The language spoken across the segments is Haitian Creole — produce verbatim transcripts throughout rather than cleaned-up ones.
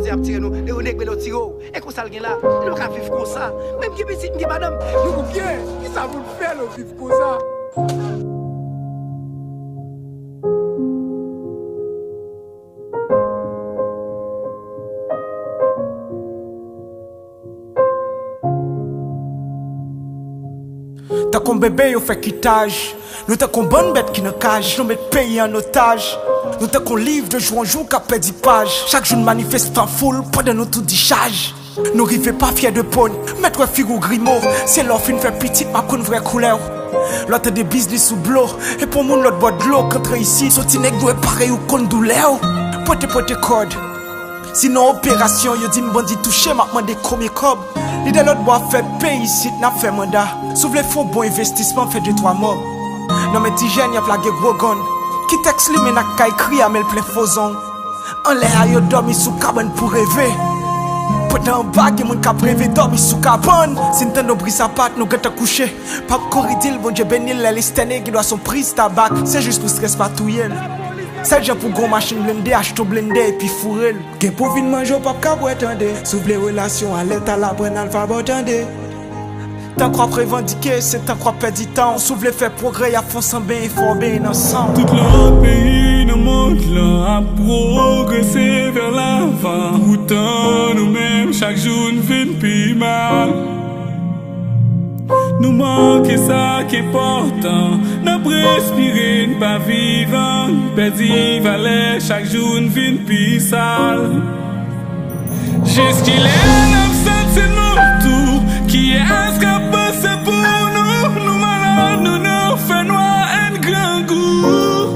Yo ap tire nou, yo negre lè yo tire w. E konsa l gen la. Nou pa ka viv konsa. Menm ki pitit, m gen madanm. Nou byen, kisa pou n fè lè w viv konsa? Tankou bebe yo fè kitaj. Nou tankou bann bèt ki nan kaj. Nou met peyi an otaj. Nou tankou liv de jou an jou k ap pèdi paj. Chak jou n manifeste an foul pandan nou tou dichaj. Nou rive pa fyè de po n. Mèt wè figi w grimo. Se lè w fin fè pitit m ap konn vrè koulè w. Lè w tande biznis ou blo. E pou moun lòt bò dlo k antre isit. Soti nèg dwe parèy ou konn doulè w. Pote pote kòd. Sinon operasyon, yo di m bandi touche, m ap mande konbyen kòb. Lidè lòt bò ap fè peyi isit, n ap fè manda. Si w vle fè yon bon envestisman, fè de twa mòb. Nan men ti jèn, y ap lage gwo gòn. Ki tèks limen ak kay kriye a men l plen fo zong. Anlè a, yo dòmi sou kabann pou reve. Pandan anba, gen moun k ap reve dòmi sou kabann. Si n tande yon bri sapat, nou gentan kouche. P ap kouri di l Bondye beni l, lè l estène, gen dwa s on priz tabak. Se jis pou strès pa touye l. Sèl jan pou gon machin blende, achte w blende epi foure l. Gen pou vin manje w p ap ka bwè tande. Si w vle relasyon alèt al aprann alfabè w tande. Tank w ap revandike, se tank w ap pèdi tan w. Si w vle fè pwogrè, y ap fè w sanben efò benyen nan san w. Tout lòt peyi nan mond lan ap pwogrese vè lavan. Poutan nou menm, chak jou n vin pi mal. Nou manke sa k enpòtan. N ap respire, n pa vivan. Pèdi valè, chak jou n vin pi sal. Jiskilè n ap santi nou tou? Kiyès k ap panse pou nou? Nou malad, nou nan fènwa, èn grangou.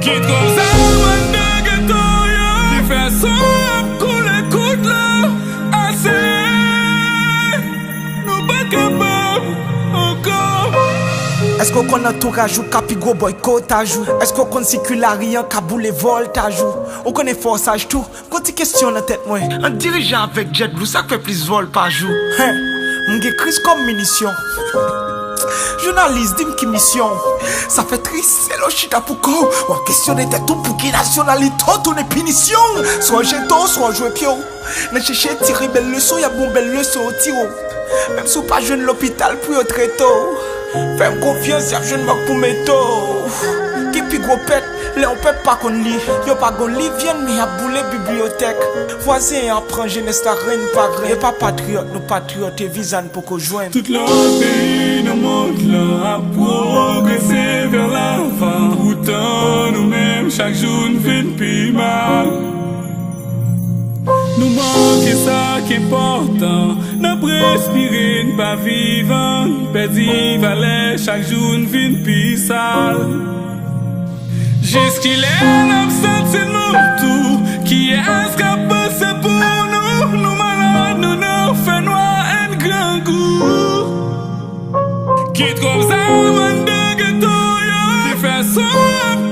Ki twòp zam anndan geto yo ki fè san ap koule kou dlo. Ase! Nou pa kapab ankò. Èske w konn antouraj ou ka pi gwo bòykotaj ou? Èske w konn si kilari an ka boule vòltaj ou? Ou konnen fòsaj tou? Gon ti kesyon nan tèt mwen. Ant dirijan avèk djèt blou, sa k fè plis vòl pa jou? Hen, m gen kriz kòm minisyon. Jounalis, di m ki misyon w? Sa fè tris, se lè w chita pou kò w, w ap kesyone tèt ou pouki nasyonalite w tounen pinisyon w. Swa w jete w, swa w jwe pye w. Nan chèche tire bèl leson, y ap ba w bèl leson, yo tire w. Menm si w pa jwenn lopital pou yo trete w, fè m konfyans, y ap jwenn mòg pou mete w. Ki pi gwo pèt, lè yon pèp pa konn li, yo pa gon liv, vyann men y ap boule bibliyotèk. Vwazen an ap pran jenès la grenn pa grenn. E pa patriyòt, nou patriyòt, e viza n poko jwenn. Tout lòt peyi nan mond lan ap pwogrese vè lavan. Poutan nou menm, chak jou n vin pi mal. Nou manke sa k enpòtan. N ap respire, n pa vivan. Pèdi valè, chak jou n vin pi sal. Jiskilè n ap santi nou tou? Kiyès k ap panse pou nou? Nou malad, nou nan fènwa, èn grangou. Ki twòp zam anndan geto yo ki fè san ap